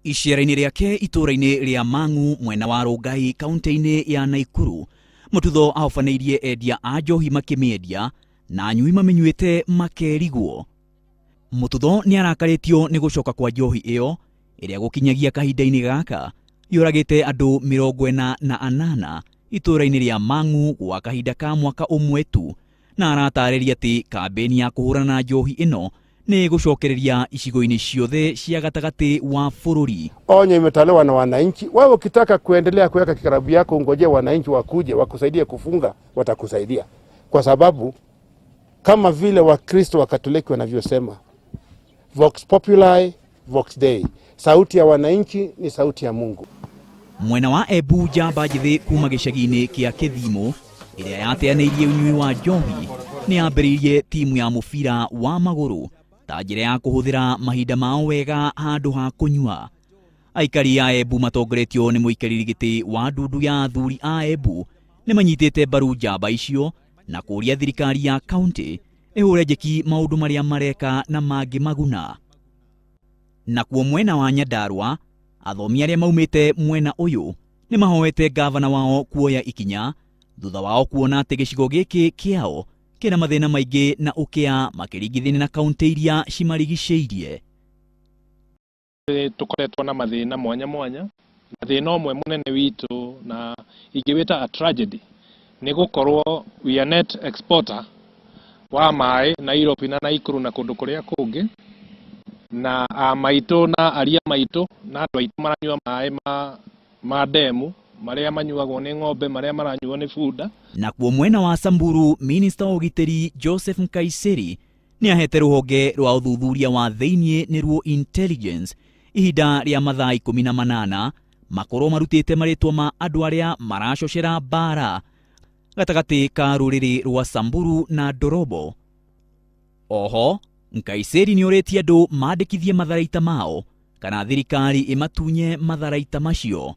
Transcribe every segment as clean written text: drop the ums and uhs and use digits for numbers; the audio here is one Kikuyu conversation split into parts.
Icera-inĩ rĩake itũũra-inĩ rĩa Mang'u mwena wa Rongai kaunti-inĩ ya Naikuru, Mututho ahobanĩirie endia a njohi makĩmĩendia na anyui mamĩnyuĩte makerigwo. Mututho nĩ arakarĩtio nĩ gũcoka kwa njohi ĩyo ĩrĩa gũkinyagia kahinda-inĩ gaka yũragĩte andũ 48 itũũra-inĩ rĩa Mang'u gwa kahinda ka mwaka ũmwe tu, na aratarĩria atĩ kambĩni ya kũhũrana na njohi ĩno nĩ ĩgũcokereria icigo-inĩ ciothe cia gatagatĩ wa bũrũri. Onyo imetolewa na wananchi. Wewe ukitaka kuendelea kuweka kikarabu yako, ungojee wananchi wakuje wakusaidie kufunga, watakusaidia, kwa sababu kama vile Wakristo wa Katoliki wanavyosema vox populi vox dei, sauti ya wananchi ni sauti ya Mungu. Mwena wa Embu, njamba njĩthĩ kuma gĩcagi-inĩ kĩa Kĩthimo ĩrĩa yateanĩirie ũnyui wa njohi nĩ yambĩrĩirie timu ya mũbira wa magũrũ ta njĩra ya kũhũthĩra mahinda mao wega handũ ha kũnyua. Aikari a Embu matongoretio nĩ mũikarĩri gĩtĩ wa ndundu ya athuri a Embu nĩ manyitĩte mbaru njamba icio na kũũria thirikari ya kaunti ĩhũre njeki maũndũ marĩa mareka na mangĩ maguna. Nakuo mwena wa Nyandarua, athomi arĩa maumĩte mwena ũyũ nĩ mahoete ngavana wao kuoya ikinya thutha wao kuona atĩ gĩcigo gĩkĩ kĩao kĩna mathĩna maingĩ na ũkĩa makĩringithania na kaunti iria cimarigicĩirie. Tũkoretwo na mathĩna mwanya mwanya, na thĩna ũmwe mũnene witũ na ingĩwĩta a tragedy nĩ gũkorwo we are net exporter wa maĩ Nairobi na Nakuru na kũndũ kũrĩa kũngĩ, na a maitũ na aria maitũ na andũ aitũ maranyua maĩ ma ndemu marĩa manyuagwo nĩ ng'ombe, marĩa maranyuo nĩ bunda. Nakuo mwena wa Samburu, minista wa ũgitĩri Joseph Nkaiseri nĩ ahete rũhonge rwa ũthuthuria wa thĩiniĩ nĩruo intelligence ihinda rĩa mathaa 18 makorwo marutĩte marĩtwa ma andũ arĩa maracocera mbara gatagatĩ ka rũrĩrĩ rwa Samburu na Ndorobo. Oho, Nkaiseri nĩ orĩtie andũ mandĩkithie matharaita mao kana thirikari ĩmatunye matharaita macio.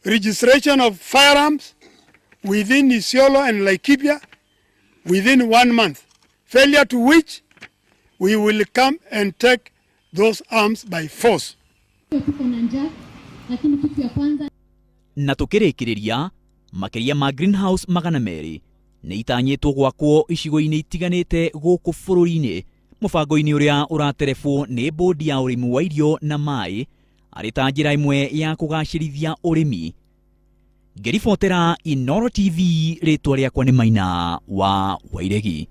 Registration of firearms within Isiolo and Laikipia within 1 month, failure to which we will come and take those arms by force. Tuko na njaa, lakini kitu ya kwanza Na tũkĩrĩkĩrĩria, makĩria ma greenhouse 200 nĩ itanyĩtwo gwakwo icigo-inĩ itiganĩte gũkũ bũrũri-inĩ mũbango-inĩ ũrĩa ũraterebwo nĩ bodi ya ũrĩmi wa irio na maĩ arĩ ta njĩra ĩmwe ya kũgacĩrithia ũrĩmi. Ngĩribotera Inooro TV, rĩtwa rĩakwa nĩ Maina wa Wairegi.